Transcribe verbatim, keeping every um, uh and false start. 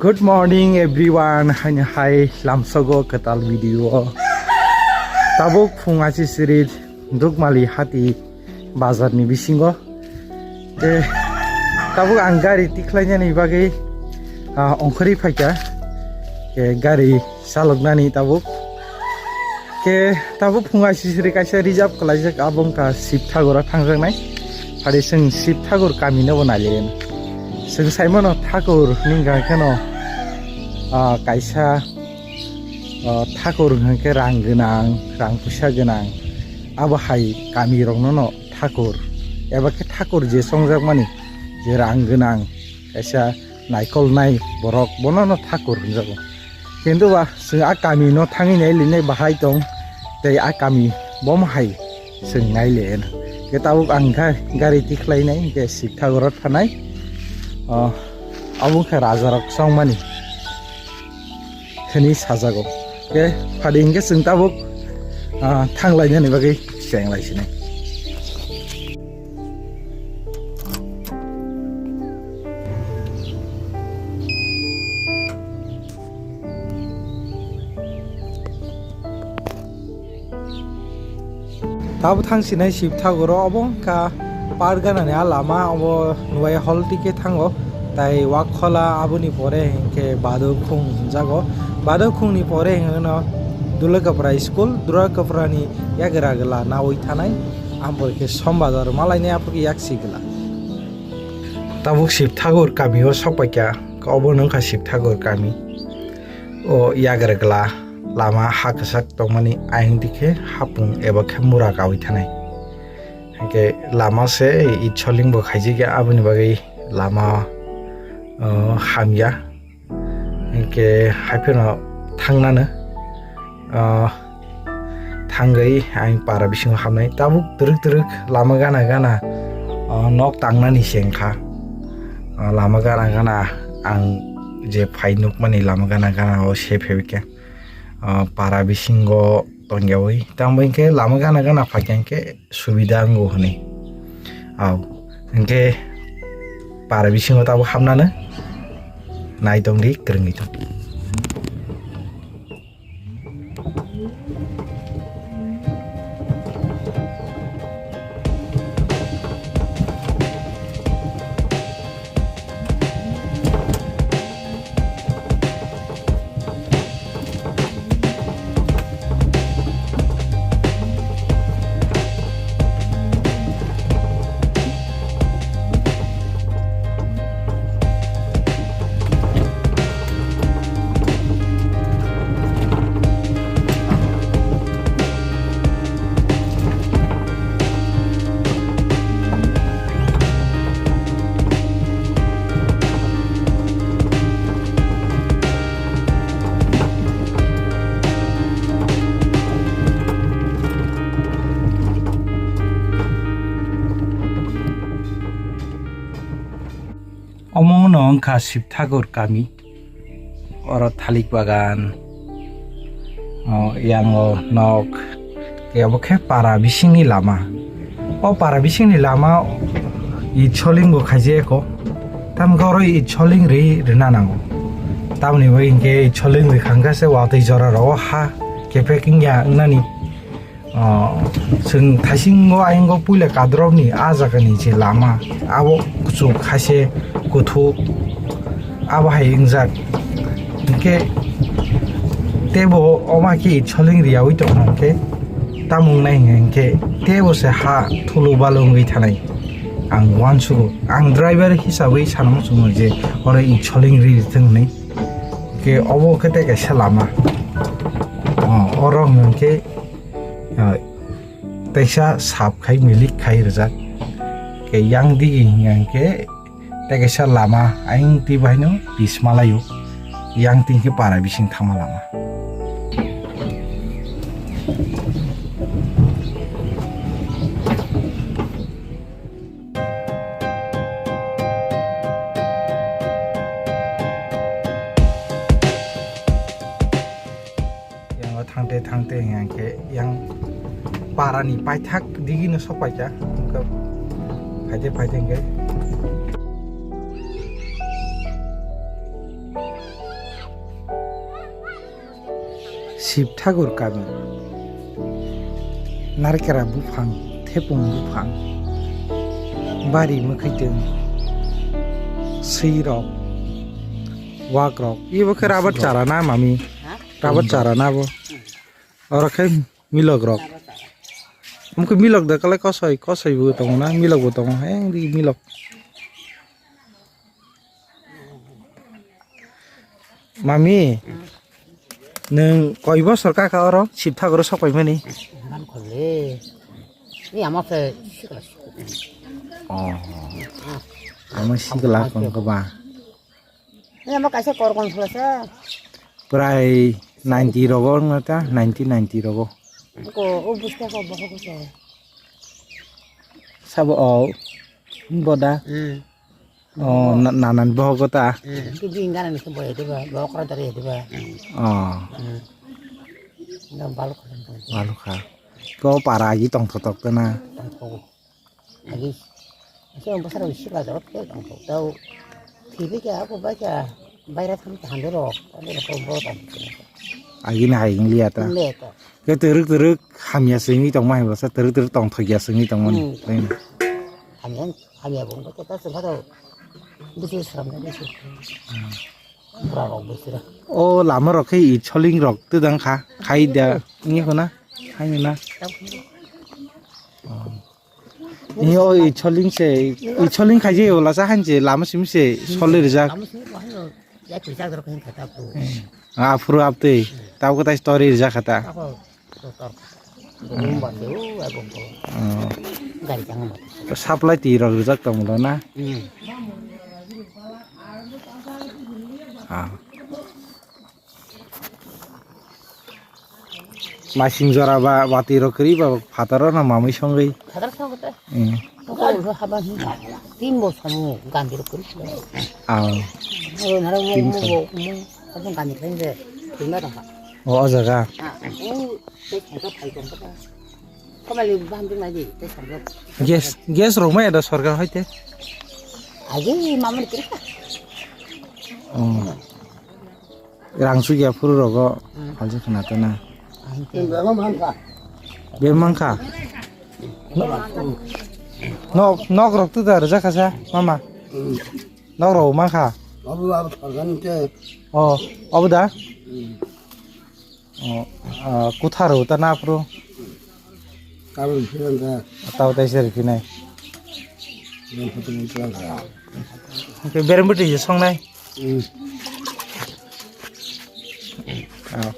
Good morning everyone, haino hai lamsogo kwtal video. Tabuk phung achi sirit Dukmali hati bazar ni bisingo. Te tabuk ang gari tikhlainani bagwi, ah, ongkhorwi phaikha. Ke gari chaloknani tabuk. Ke tabuk phung achi sirit kaisa reserve khlaijak, abo wngkha Shiv Thakur o thangjaknai. Phadi chwng Shiv Thakur kami no bo nailaiya. Chwng saimano Thakur hwnwi hwnkhe no, ah, kaisa, ah, Thakur hwnkhe rang gwnang, rang puisa gwnang. Abo hai kami rokno no Thakur eba khe Thakur je chongjakmani, je rang gwnang, kaisa naikolnai borok, bono no Thakur hwnjago. Kintu ba chwng a kami no thangwi nai linai bahai tong, tei a kami bom hai chwng nai le. Ke tabuk ang ga-, gari tikhlai nai, ke Shiv Thakur o thanai. O, abo khe raja rok chongmani khani sajago. Ke phadi hwnkhe chwng tabuk, ah, thanglainani bagwi chenglai sinai. Tabuk thang sinai Shiv Thakur o, obo wngkha par ganani a lama, obo nubai hol tike thango, tai wak khola, aboni pore hinkhe Bado Khung hinjago. Bado Khung ni pore hinkhe no Dula Kapra school, Dula Kapra ni yagra gla nawi thanai, ampor khe Som Bazar malainai, aphuru khe yak sigla. Tabuk Shiv Thakur kami o sokpaikha, obo no wngkha Shiv Thakur kami. O yagra gla lama ha kwchak tongmani ayang dikhe hapung eba khe mura kawi thanai. Hinkhe lama se itsoling bo khaijak ya, aboni bagwi lama, o, hamya. Hinkhe haiphano thangnano, ah, thangwi ang para bisingo habnai. Tabuk twrwk twrwk lama gana gana, ah, nok tangnani se wngkha. Ah, lama gana gana ang je phai nukmani lama gana gana o se phaibaikha. Ah, para bisingo tongyawi. Tamo hinkhe lama gana gana phaikha hinkhe subida wngo hwnwi. Au, hinkhe para bisingo tabuk habnano nai tongdi, kwrwngwi tong. Omo no wngkha Shiv Thakur kami. Oro thalik bagan, o, yango nok, tei obo khe para bisingni lama. O para bisingni lama itsoling bo khaijak eko. Tamo khe oro itsoling ri rwna nango. Tamoni bagwi hinkhe itsoling rwkha hwnkhe se watwi jora rogo ha kepek wngya wngnani. O, chwng thaisingo ayang o puila kadrokni a jagani je lama, abo kuchuk haise kuthuk, abo hai wngjak. Hinkhe teibo omo khe itsoling riyaui tongkha hinkhe, tamo wngnai hinkhe teibo se ha thulu balu wngwi thanai. Ang uansugo, ang driver hisabai sana muchungo je oro itsoling ri rithwng hinwi. Hinkhe obo khe tei kaisa lama. O, oro hinkhe Ah, teisa sap khai milik khai rijak. Ke yang digi hingya hingke tei kaisa lama ayang twi bahaino pis malaio. Yang twi hingke para bising thangma lama. Yang o thangte thangte hingke yang parani paithak digino sokpaikha. Hingke phaite phaite hingke. Sib Thakur kami. Narikra buphang, thepung buphang, bari mwkhwitwng, swirok, wakrok. Ibo khe rubber chara na, mami? Ha? Rubber chara na bo? Oro khe milok rok. Rubber chara. Omo khe milok da kalai kosoi, kosoi bo tongo na, milok bo tongo. Heng di milok. Mami, nwng koi bosor kha kha oro Sib Thakur o sok paimani? Ban khole. Ni ama se sikla. Oh. Ama sikla kong kha ba. Ni ama kaisa kor kong khole se. Prai ninety rogo wngna ta, ninety, ninety rogo. Ko o busta ko boho ko se. Sabo o boda. Hmm. Oh, na-, nanan bohogo ta? Hmm, ki bini gana ni se boya diba, bo kora dari diba. Oh. Hmm. Dam balu kora. Balu kha. Ko para agi tong thotok ta na? Tong thotok. Agi. Agi ang pasar isi ka jorot ke tong thotok. Tau. Thibi kya ako ba kya. Baira tham ta hande ro. Hande ro ko bo tam. Agi na hai liya ta? Liya ta. Ke teruk teruk hamya singwi tong mai basa teruk teruk tong thok ya singwi tong mani. Hmm. Hamya. Hamya bo wngkha khe ta chwngkha to bwswk swnamjak bwswk. Bwrarok bwswk. O lama rok khe i choling rok twdang kha khai da wngya khuna haino na. Ni o i choling se i choling khai je ola sa han je lama sim se sole rijak. Lama sim ko haino ya kisa dorok hin kha ta ko. Aphuru aptwi tabuk tai story rijak kha ta. Ako. Motor. Bumba se, o, ai bumba. Oh. Gari tangma. Supply twi rok rijak tong molo na? Hmm. Ah. Masing jora ba, watwi rok kwrwi ba, phataro na mamwi songwi? Phatar songwi ta. Hmm. Toko ulo haba hin. Tin bo samu gandhi rok kwrwi. Ah. Mo naro mo, mo, mo, mo, gandhi khain je. Tin ba tongkha. O, o jaga. Ah, o, tei thangkha phai tongkha ta. Komali baham tong nai di, tei thangkha. Gas, gas rok mai da sorkar hoite. Agi mamani kiri ka. Oh. Rang sugya phuru rogo. Hmm. Halja khana ta na. Ang te. Bemang kha. Nok, nok rok tu da rja kha sa, mama. Nok rok mang kha. Abu abu thorgan te. Oh, abu da? Hmm. Oh, ah, kuthar uta na pro? Kabel phiran da. Tau tai ser phinai. Phiran photo phiran da. Ke berem beti je song nai. Hmm. Ah.